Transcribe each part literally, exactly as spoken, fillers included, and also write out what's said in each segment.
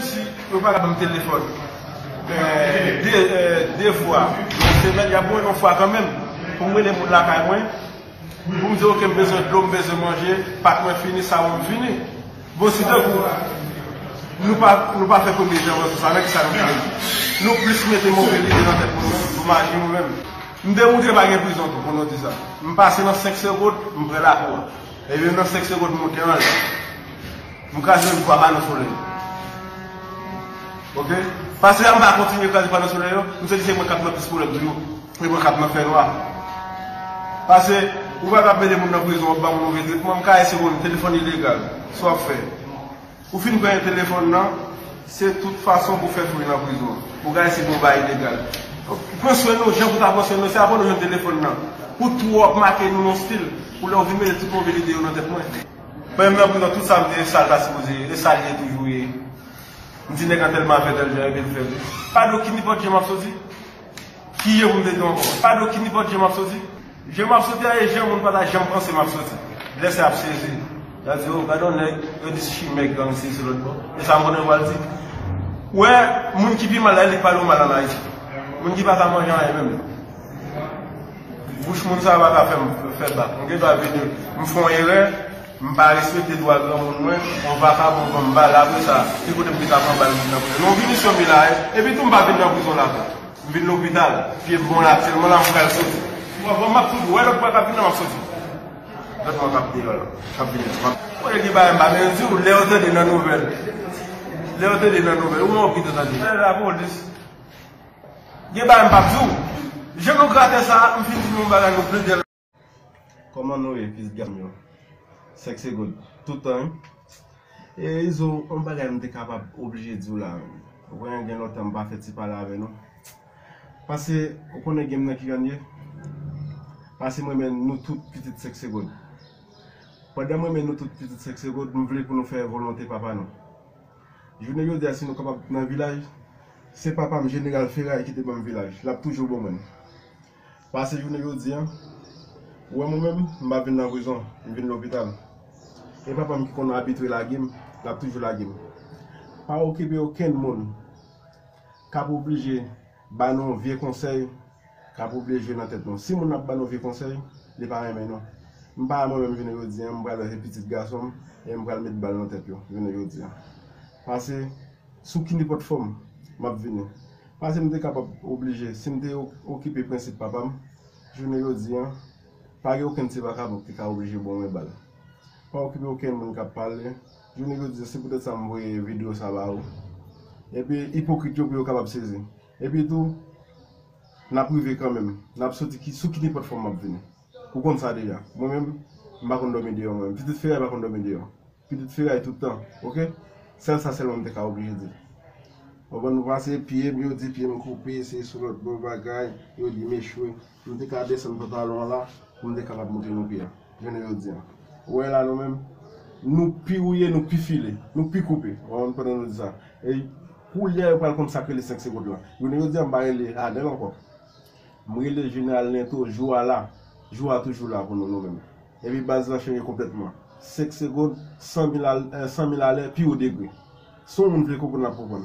Si yo pa ka ban m telefòn, eh, de, eh, de fwa nan semèn, y ap ban mwen yon fwa kanmenm pou m rele moun lakay mwen, pou m di, "Oke, m bezwen dlo, m bezwen manje, pak mwen fini, sawon m fini." Bon, si tankou nou pa, nou pa fè premye janvye sou sa, nan ki sa nou fè? Nou plis mete move lide nan tèt nou, nou maji nou menm. M demontre pa gen prizon tou, pou nou di sa. M pase nan senk segonn, m pran lakou a. Epi nan senk segonn, m monte anlè. M kraze yon bwa Banon Solèy. Oke? Paske a m pa kontinye kraze Banon Solèy yo, m santi se mwen k ap nan plis pwoblèm toujou. Se mwen k ap nan fènwa. Paske, ou pa ka mete moun nan prizon, w ap ba moun move tretman, m ka ese konn telefòn ilegal. Sa w ap fè? Ou fin pran telefòn nan, se tout fason pou fè fou nan prizon. Ou ka ese pou bay ilegal. Pran swen nou, jan pou ta pran swen nou, se apre nou jwenn telefòn nan. Pou twòp make nou nan stil, pou lè w vin mete tout move lide yo nan tèt mwen. Mwen menm nan prizon, tout sa m te ye, sa l ta sipoze ye, e sa l ye toujou ye. M di nèg lan tèlman fè tèl jan, epi l fè vre. Pa de ki nenpòt jan m ap soti. Ki jan pou m te di ankò? Pa de ki nenpòt jan m ap soti. Jan m ap soti a, e jan moun pa ta janm panse m ap soti. Lè sa ap sezi. Y ap di, "O, gade yon nèg, yo di chimè gang si sou lòt bò." E sa m konnen yo pral di. Wè, moun ki pi mal la, li k pale w mal ann Ayiti. Moun ki pa ka manje anyen menm. Bouch moun sa a pa ka fè m fè bak. M gen dwa vini, m fè yon erè, m pa respekte dwa granmoun mwen, yon vakabon pran m bal, apre sa, ki kote m te ka pran bal vin nan prizon? Non, vini sou mi la, e, epi tou m pa vin nan prizon la tou. M vin lopital, pye m bon la, aktyèlman la m pral soti. Ou konprann, m ap tou di w, wè lòt bwa k ap vin nan m ap soti. Lòt bwa k ap deyò la, k ap vini la. Mwen gen bagay m pa bezwen di w, lè yo tande nan nouvèl. Lè yo tande nan nouvèl, ou menm ou kite tande. Lapolis. Gen bagay m p ap di w. Jan nou gratè sa, m fin di nou yon bagay nou plede. Kòman nou ye, pitit gason m yo? Senk segonn. Tout tan, wi. E Izo, yon bagay m te kapab oblije di w la, wi. Ou konnen gen lontan m pa fè ti pale avè nou. Paske, ou konnen game nan ki jan l ye? Paske m renmen nou tout pitit senk segonn. Pandan m renmen nou tout pitit senk segonn, m vle pou nou fè volonte papa nou. Jounen jodi a, si nou kapab nan vilaj, se papa m, Jeneral Feray, ki te ban m vilaj. L ap toujou ban mwen l. Pase jounen jodi a, ou wè mwen menm, m pa vin nan prizon, m vin lopital. E papa m ki konn abitye lage m, l ap toujou lage m. Pa okipe okenn moun k ap oblije ba nou vye konsèy, k ap oblije jwe nan tèt nou. Si moun nan ap ba nou vye konsèy, li pa renmen nou. M pa mwen menm jounen jodi a, m pral wè se pitit gason m, e m pral met bal nan tèt yo, jounen jodi a. Pase, sou ki nenpòt fòm, m ap vini. Pase m te kapab oblije, si m te o-, okipe prensip papa m, jounen jodi a, pa gen okenn ti vakabon ki te ka oblije ban mwen bal. Pa okipe okenn moun k ap pale. Jounen jodi a, se poutèt sa m voye videyo sa ba ou. Epi ipokrit yo pou yo kapab sezi. Epi tou, n ap rive kanmenm. N ap soti ki, sou ki nenpòt fòm m ap vini. Ou konn sa deja. Mwen menm, m pa konn dòmi deyò mwen menm. Pitit Feray pa konn dòmi deyò. Pitit Feray tout tan, oke? Sèl sa sèlman m te ka oblije di. Ou konprann, nou pase pye m, yo di pye m koupe, se sou lòt bò bagay, yo di m echwe. M te ka desann pantalon an la, pou m te kapab montre nou pye a. Jounen jodi a. Ou wè la nou menm, nou pi wouye, nou pi file, nou pi koupe. Ou konprann, pandan nou di sa. E koulye a yo pral konn sa k rele senk segonn lan. Jounen jodi a, m pa rele Anèl ankò. M rele Jeneral Lento, jou a la. Jou a toujou la pou nou, nou menm. Epi baz la chanje konplètman. Senk segonn, san mil al-, eh, san mil alè, pi wo degre. Si yon moun vle konprann, l ap konprann.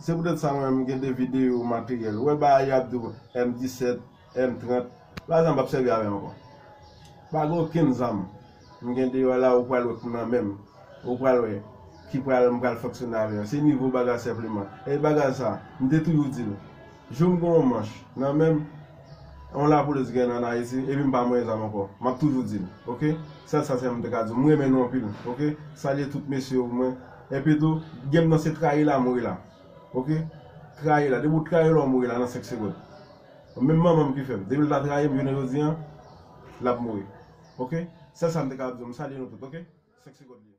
Se poutèt sa mwen menm, m gen de videyo, materyèl. Ou wè bagay y ap di w, M disèt, M trant. Bagay sa m p ap sèvi avè l ankò. Pa gen okenn zam. M gen deyò la, ou pral wè k nan men m. Ou pral wè ki pral, m pral fonksyone avè l. Se nivo bagay senpleman. E bagay sa, m te toujou di l. Jou m gen yon manch nan men m, yon lapolis gen ann Ayiti, epi m pa manyen zam ankò. M ap toujou di l, oke? Sèl sa, se m te ka di w. M renmen nou anpil, oke? Salye tout mesye yo pou mwen. Epi tou, game nan se trayi la, mouri la. Oke? Trayi la. Depi w trayi la, w mouri la nan senk segonn. Menm manman m ki fè m. Depi l ta trayi m, jounen jodi a, l ap mouri. Oke? Sèl sa m te ka di w. M salye nou tout, oke? Senk segonn li ye.